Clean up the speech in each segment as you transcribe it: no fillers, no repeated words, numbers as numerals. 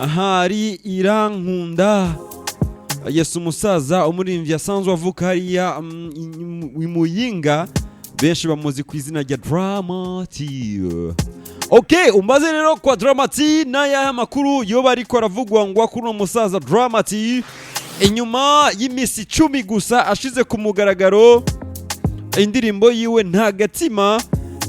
Ahari Irankunda. Yes, umusaza umuririmbyi asanzwe avuka hariya i Muyinga, benshi bamuzi ku izina rya Drama-T. Okay, umbaze rero kwa Drama-T n'ayahe makuru yoba ariko aravugwa ngo kuri uno musaza Drama-T, inyuma y'iminsi 10 gusa ashize ku mugaragaro indirimbo yiwe Nta Gatima,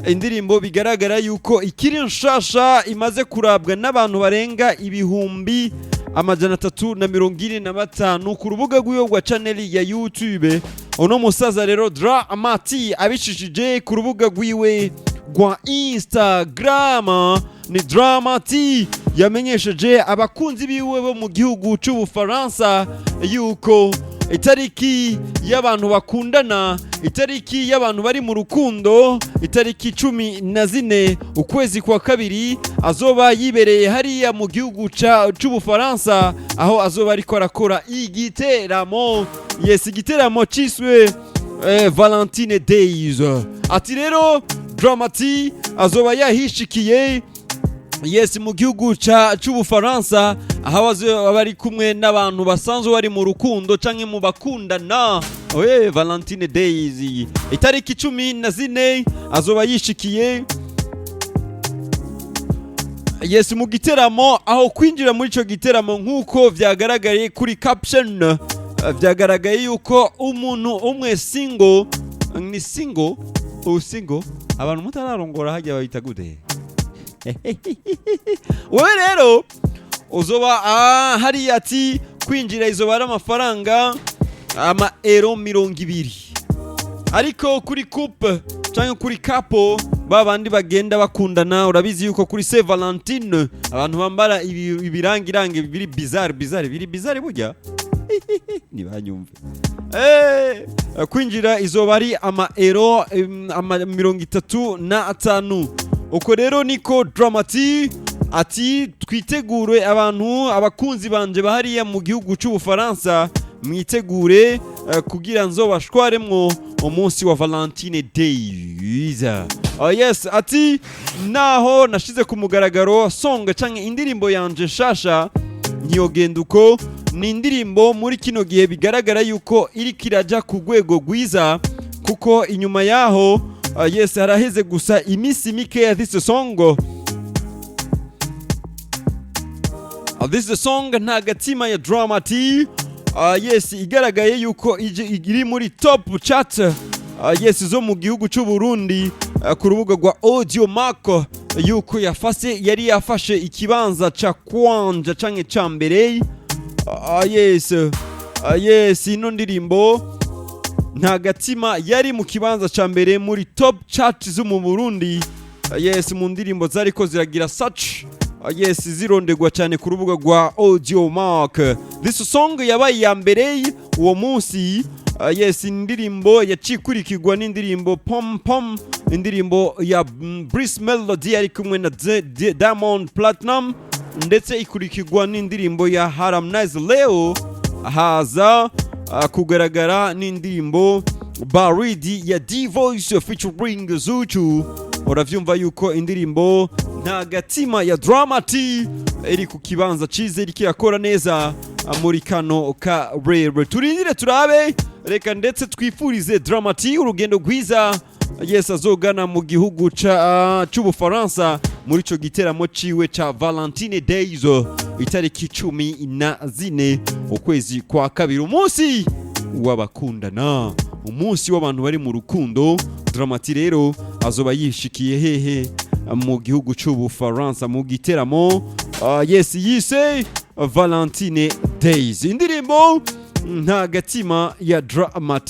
indirimbo bigaragara yuko ikiri nshasha, imaze kurabwa n'abantu barenga 345,000 ku rubuga rw'iwe rwa channel ya YouTube. Uno musaza rero Drama-T abicishije ku rubuga rwiwe rwa Instagram. Ni Drama-T yamenyesheje abakunzi biwe bo mu gihugu cy'Ubufaransa yuko itariki y'abantu bakundana, itariki y'abantu bari mu rukundo, itariki 14 ukwezi kwa kabiri, azoba yibereye hariya mu gihugu c'Ubufaransa, aho azoba ariko arakora igiteramo. Yes, igiteramo ciswe Valentine Days. Ati rero Drama-T azoba yahishikiye, yes, mu gihugu c'Ubufaransa, aho azoba bari kumwe n'abantu basanzwe bari mu rukundo canke mu bakundana. Oye, Valentine Days, itariki 14 azoba yishikiye, yes, mu giteramo, aho kwinjira muri ico giteramo, nk'uko vyagaragaye kuri caption, vyagaragaye yuko umuntu umwe single, ni single, single, abantu mutararongora hajya babita gute? Wewe rero uzoba hariya, ati kwinjira izoba ari amafaranga ama euro 20, ariko kuri couple cyangwa kuri couple, ba bandi bagenda bakundana, urabizi yuko kuri Saint Valentine abantu bambara ibirangirangi biri bizarre, bizarre, biri bizarre burya ntibanyumve. Kwinjira izoba ari ama euro ama 35. Uko rero niko Drama-T ati twitegure abantu, abakunzi banje bahariya mu gihugu cy'Ubufaransa, mwitegure kugira nzobashwaremwo umunsi wa Valentine Days. Oh yes, ati naho nashize ku mugaragaro song canke indirimbo yanje nshasha, ntiyogenda uko. Ni indirimbo muri kino gihe bigaragara yuko iriko iraja ku rwego rwiza, kuko inyuma yaho yes, haraheze gusa iminsi mikeya this song Nta Gatima ya Drama-T, yes, igaragaye yuko iri muri top chart, yes, zo mu gihugu cy'u Burundi ku rubuga rwa Audiomack, yuko yafase, yari yafashe ikibanza ca kwanja canke ca mbere. Yes, ino ndirimbo Nta Gatima yari mu kibanza ca mbere muri top chart zo mu Burundi, yes, mu ndirimbo zariko ziragira search, yes, zirondegwa cyane ku rubuga rwa Audiomack. This song yabaye iya mbere uwo munsi. Yes, indirimbo yacikurikirwa n'indirimbo Pom Pom, indirimbo ya Bruce Melody ari kumwe na Diamond Platinum, ndetse ikurikirwa n'indirimbo ya Harmonize Leo. Haza kugaragara n'indirimbo Baridi ya D-Voice featuring Zuchu. Uravyumva yuko indirimbo Nta Gatima ya Drama-T iri ku kibanza cize, iriko irakora neza muri kano karere. Turindire turabe, reka ndetse twifurize Drama-T urugendo rwiza, yes, azogana mu gihugu c'Ubufaransa muri ico giteramo ciwe ca Valentine Days, itariki 14 ukwezi kwa kabiri, umunsi w'abakundana, umunsi w'abantu bari mu rukundo. Drama-T rero azoba yishikiye hehe? Mu gihugu c'Ubufaransa, mu giteramo, yes, yise Valentine Days. Indirimbo Nta Gatima ya Drama-T.